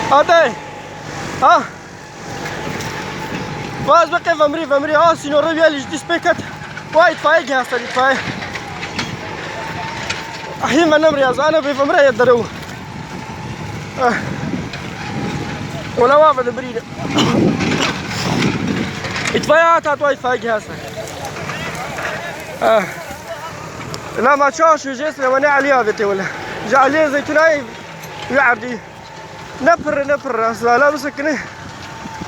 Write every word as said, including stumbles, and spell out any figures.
Hadi. Ha. Vaz bike vemrî, vemrî. Ha, sînorê wî lî ji dîs pê ket. Wa îtfayê gihestin, îtfayê. Hîn me nemrî ez, ane bê vemrî ye derew. Eh. Wala wa ve de birî de. Îtfayê hat, hat wa îtfayê gihestin. Eh. Na ma çaş jê sile wene Elî avêtê wele. Ji Elî Zeytûnayê wî erdî. Ne pirre, ne pirre. Sala bisekine.